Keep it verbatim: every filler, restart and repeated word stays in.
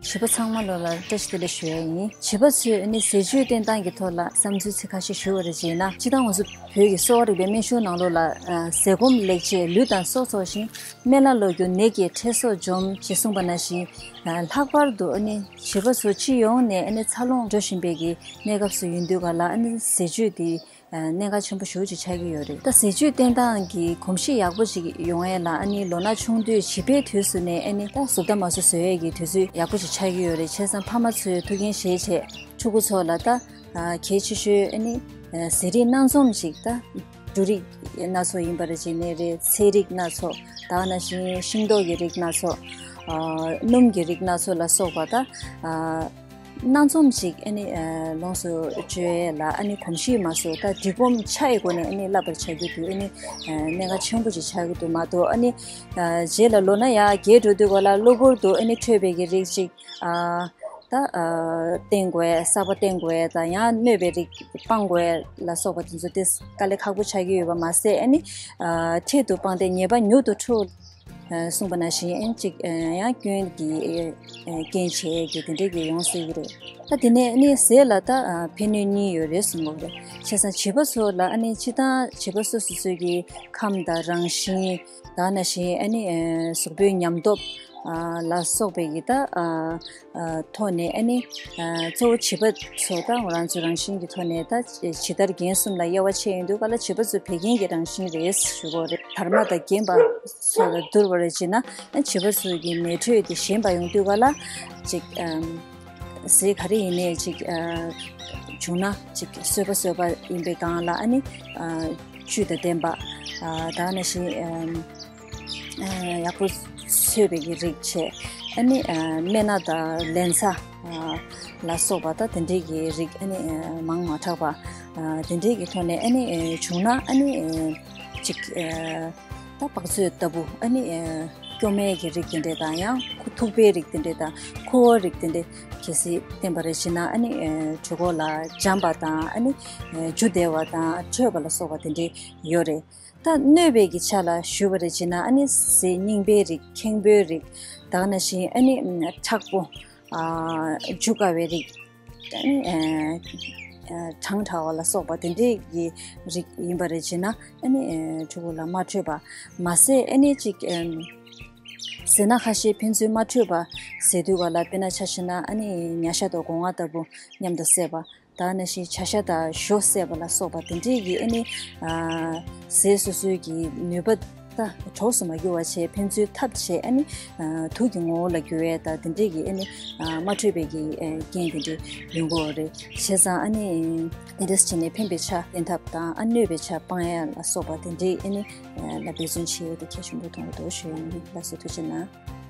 བྱིས་པ་ཚང་མ་ལོ་ལ་བཀྲ་ཤིས་བདེ་ལེགས་ཞུ་ཡ་ཡིན། བྱིས་པ་ཚོས་ཨ་ནི་ཟས་བཅུད་བསྟེན་སྟངས་ཀྱི་ཐོག་ལ་བསམ་ཚུལ་ཚིག་ཁ་ཤས་ཞུ་བ་རེ་བྱས་ན། སྤྱིར་བཏང་ང་ཚོ་བོད་ཀྱི་གསོ་བ་རིག་པའི་སྨན་གཞུང་ནང་ལོགས་ལ་ཨ་ཟས་སྐོམ་ལེགས་བྱེད་ལུས་དང་སྲོག་འཚོ་ཞིང་། སྨན་བླ་ལོ་རྒྱུ་ནད་ཀྱི་འཕྲལ་སོགས་འཇོམས་ཞེས་གསུངས་པ་ནང་བཞིན། ཨ་ལྷག་པར་དུ་ཨ་ནི་བྱིས་པ་ཚོ་སྤྱི་ཡོངས་ནས་ཨ་ནི་འཚར་ལོངས་འགྲོ་བཞིན་པའི་གི་གནས་སྐབས་སུ་ཡིན་དུས་ག་ལ། ཨ་ནི་ཟས་བཅུད་དེ་གནད་འགག་ཆེན་པོ་ཞེ་པོ་ཅིག་ཆགས་ཀྱི་ཡོད་རེད། ད་ཟས་བཅུད་བསྟེན་སྟངས་ཀྱི་གོམས་གཤིས་ཡག་པོ་ཅིག་ཡོང་ཡས་ལ། ཨ་ནི་ལོ་ན་ཆུང་དུས་བྱིས་པའི་དུས་སུ་ནས་ཨ་ནི་ད་བཟོ་ལྟ་མ་བཟོ་བཟོ་ཡས་ཀྱི་དུས་ཚོད་ཡག་པོ་ཅིག་ཆགས་ཀྱི་ཡོད་རེད། བྱས་ཙང་ཕ་མ་ཚོས་ཐུགས་འགན་བཞེས་བྱས་ཕྲུ་གུ་ཚོ་ལ་ད་གལ་ཆེ་ཤོས་ཨ་ནི་ཟས་རིགས་སྣ་འཛོམས་ཅིག་ད་འབྲུ་རིགས་སྣ་ཚོགས་ཡིན་པ་རེད། ཅིག་ནས་རེད། ཚལ་རིགས་སྣ་ཚོགས། ད་ནང་བཞིན་ཤིང་ཏོག་གི་རིགས་སྣ་ཚོགས། སྣུམ་གྱི་རིགས་སྣ་ཚོགས་ལ་སོགས་པ་ད། སྣ་འཛོམས་ཤིག་ཨ་ནི་ལོངས་སུ་སྤྱོད་ཡས་ལ་ཨ་ནི་གོམས་གཤིས་མ་བཟོ། ད་སྒྲིག་གོམས་ཆ་ཡི་སྒོ་ནས་ཨ་ནི་བསླབ་པར་བྱ་རྒྱུ་དེ་ཨ་ནི་གནད་འགག་ཆེན་པོ་ཅིག་ཆགས་ཀྱི་འདུག་མ་གཏོགས། ཨ་ནི་རྗེས་ལ་ལོ་ན་ཡར་རྒས་འགྲོ་དུས་ག་ལ་གློ་བུར་དུ་ཨ་ནི་འཕྲོད་པའི་གི་རིགས་ཅིག་ད་བསྟེན་དགོས། གསར་པ་བསྟེན་དགོས། ད་ཡང་གནོད་པའི་རིགས་སྤང་དགོས་ལ་སོགས་པ་དེ་ཚོ་དེ་དཀའ་ལས་ཁག་པོ་ཆགས་ཀྱི་ཡོད་པ་མ་ཟད། ཨ་ནི་འཕྲལ་དུ་སྤངས་ཏེ་ཉེས་པ་མྱུར་དུ་འཁྲུགས། གསུངས་པ་ནང་བཞིན་ཨེ་གཅིག་ཡང་སྐྱོན་གྱི་རྐྱེན་བྱེད་ཀྱི་དེ་འདྲས་ཀྱི་ཡོང་སྲིད་ཀྱི་རེད། ད་དེ་ནས་ཨ་ནི་ཟས་ལ་ད་ཕན་གནོད་གཉིས་ཡོད་རེད་གསུང་གི་རེད། བྱས་ཙང་བྱིས་པ་ཚོ་ལ་ཨ་ནི་སྤྱིར་བཏང་བྱིས་པ་སོ་སོ་སོའི་གི་ཁམས་དང་རང་བཞིན། ད་ནང་བཞིན་ཨ་ནི་གཟུགས་པོའི་ཉམས་སྟོབས་ལ་སོགས་པའི་གི་ད་ཐོག་ནས་ཨ་ནི་གཙོ་བོ་བྱིས་པ་ཚོ་ད་ང་རང་ཚོའི་རང་བཞིན་གྱི་ཐོག་ནས། ད་ཇི་ལྟར་རྒན་གསུམ་ལ་དབྱེ་བ་ཕྱེ་ཡོང་དུས་ག་ལ་བྱིས་པ་ཚོ་བད་ཀན་གྱི་རང་བཞིན་རེད་ཞུ་གི་རེད། དར་མ་དང་རྒན་པ་ཚོ་ལ་བསྡུར་བ་རེ་བྱས་ན། བྱིས་པ་ཚོ་གི་མེ་དྲོད་དེ་ཞན་པ་ཡོང་དུས་ག་ལ་ཅིག་ཟས་ག་རེ་ཡིན་ནའི་ཅིག་བྱུང་ན་ཅིག་གསོད་པ་གསོད་པ་ཡིན་པའི་སྒང་ལ་ཨ་ནི་བཅུད་དང་ལྡན་པ། ད་ནང་བཞིན་ཡག་པོ་འཚོས་པའི་གི་རིགས་བྱས། ཨ་ནི་སྨན་སྣ་དང་ལན་ཚྭ་ལ་སོགས་པ་ད་དེ་འདྲས་ཀྱི་རིགས་ཨ་ནི་མང་མ་དྲགས་པ། དེ་འདྲས་ཀྱི་ཐོག་ནས་ཨ་ནི་བྱུང་ན་ཨ་ནི་ཅིག་ད་བག་ཚོད་ལྟ་བུ། ཨ་ནི་སྐྱོ་མའི་གི་རིགས་དེ་འདྲས་དང་། ཡང་ཐུག་པའི་རིགས་དེ་འདྲས་དང་། ཁུ་བ་རིགས་དེ་འདྲས་གལ་སྲིད་བསྟེན་པ་རེ་བྱས་ན། ཨ་ནི་གྲོད་ཁོག་ལ་འཇམ་པ་དང་། ཨ་ནི་འཇུ་བདེ་བ་དང་འཕྲོད་པ་ལ་སོགས་པ་དེ་འདྲས་ཡོད་རེད། ད་གནོད་པའི་གི་ཆ་ལ་ཞུ་བ་རེ་བྱས་ན། ཨ་ནི་ཟས་རྙིང་པའི་རིགས། ཁེངས་པོའི་རིགས། ད་ག་ནང་བཞིན་ཨ་ནི་མཁྲེགས་པོ། འཇུ་དཀའ་བའི་རིགས། ཨ་ནི་གྲང་དྲགས་པ་ལ་སོགས་པ་དེ་འདྲས་ཀྱི་རིགས་ཡིན་པ་རེ་བྱས་ན། ཨ་ནི་ཕྲུ་གུ་ལ་མ་འཕྲོད་པ་མ་ཟད། ཨ་ནི་ཅིག་ཟས་སྣ་ཁ་ཤས་ཕན་ཚུན་མ་འཕྲོད་པ་ཟས་དུས་ག་ལ། དཔེར་ན་ཆ་བཞག་ན་ཨ་ནི་ཉ་ཤ་དང་སྒོ་ང་ལྟ་བུ་མཉམ་དུ་བསྲེས་པ། ད་ནང་བཞིན་བྱ་ཤ་དང་ཞོ་བསྲེས་པ་ལ་སོགས་པ་དེ་འདྲས་ཀྱི་ཨ་ནི་ཟས་སོ་སོའི་གི་ནུས་པ་ད་གྲོགས་སུ་མ་གྱུར་བ་བྱས། ཕན་ཚུན་འཐབ་བྱས། ཨ་ནི་དུག་གི་ངོ་བོ་ལ་འགྱུར་བའི་ད་དེ་འདྲས་ཀྱི་ཨ་ནི་མ་འཕྲོད་པའི་གི་རྐྱེན་དེ་འདྲས་ཡོང་གི་ཡོད་རེད། བྱས་ཙང་ཨ་ནི་དེ་འདྲས་བྱས་ནས་ཕན་པའི་ཆ་བསྟེན་ཐབས་དང་། ཨ་གནོད་པའི་ཆ་སྤང་ཡ་ལ་སོགས་པ་དེ་འདྲས་ཨ་ནི་ལ་འབད་བརྩོན་བྱེད་ཡ་དེ་གལ་ཆེན་པོ་མཐོང་གི་འདུག་ཞུ་ཡ་ཡིན། ལགས་སོ། ཐུགས་རྗེ་གནང་།